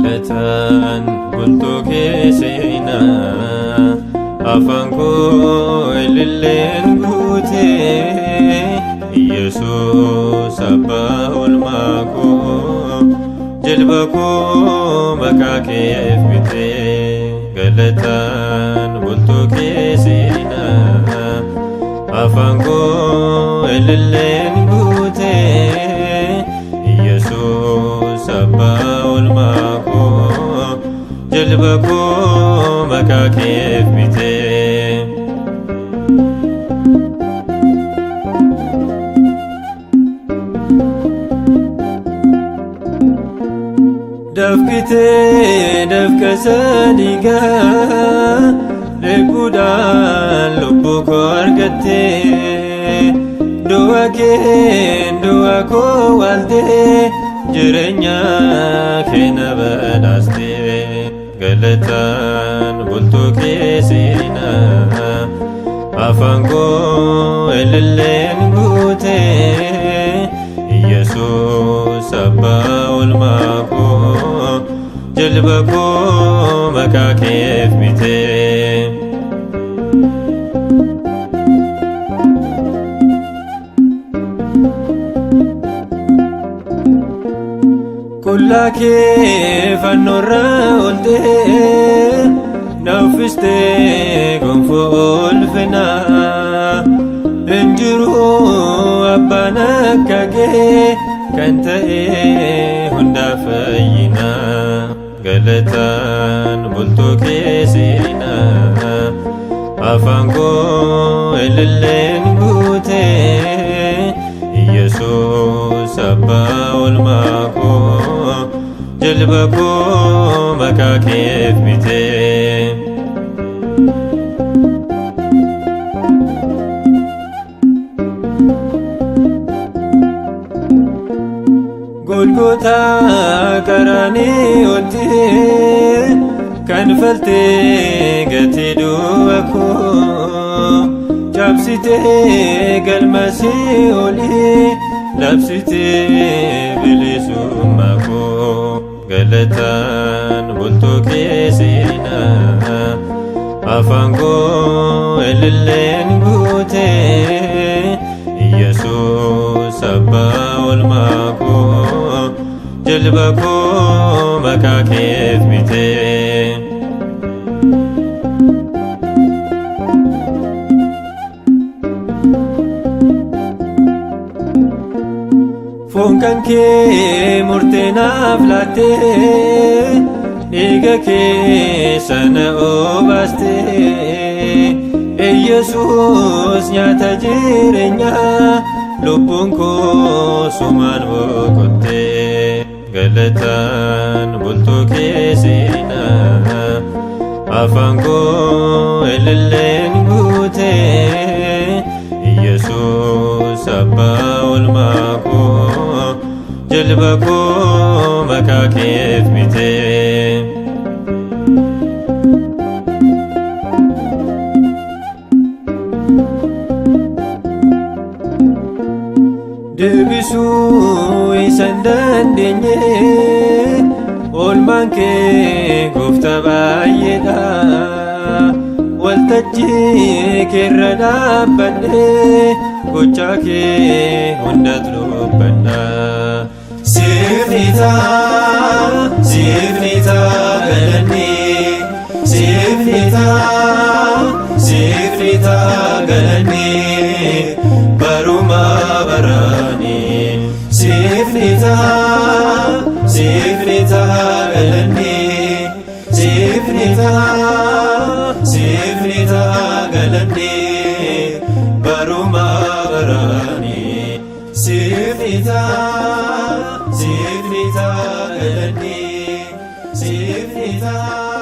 Galataan bultoo kee seenaa, afaan koo ililleen guutee. Yesuus abbaa olmaa koo, jilba koo maqaa keef bitee. Galataan bultoo kee seenaa, afaan koo ililleen guutee. Yesuus abbaa olmaa koo, jilba koo maqaa keef bitee. Dafqitee dafqa sadiigaa dheebuudhaan lubbuu koo argattee, du'a keen du'a koo waaltee, jireenya kee na badhaastee. Galataan bultoo kee seenaa, afaan koo ililleen guutee. Yesuus abbaa olmaa koo, jilba koo maqaa keef bitee. Qullaa kee fannoorra ooltee, na uffistee gonfoo ulfinaa. Injiru abbaan akka kee kan ta'e hundaa fayyinaa. Galataan bultoo kee seenaa, afaan koo ililleen guutee. Yesuus abbaa olmaa koo, jilba koo maqaa keef bitee. Golgootaa qaraaniyooti kan faltee gatii du'a koo, cabsitee galma sii'oolii, labsitee bilisummaa koo. Galataan bultoo kee seenaa, afaan koo ililleen guutee. Yesuus abbaa olmaa koo, jilba koo maqaa keef bitee. Foon kan kee murtee naaf laattee, dhiiga kee sana obaastee. Yesuus nyaata jireenyaa, lubbuun koo sumaan boqottee. Galataan bultoo kee seenaa, afaan koo ililleen guutee. Yesuus abbaa olmaa koo, jilba koo maqaa keef bitee. Deebisuu isan dandeenye oolmaan kee gooftaa baay'eedha. Waltajjii keerra dhaabbadhee gochaa kee hunda dubbadha. Siif ni ta'a, siif ni ta'a galanni, siif ni ta'a, siif ni ta'a galanni, baruma baraani. Siif ni ta'a, siif ni ta'a galanni, siif ni ta'a, siif ni ta'a galanni, baruma baraani. Siif ni ta'a, siif ni ta'a galanni, siif ni ta'a.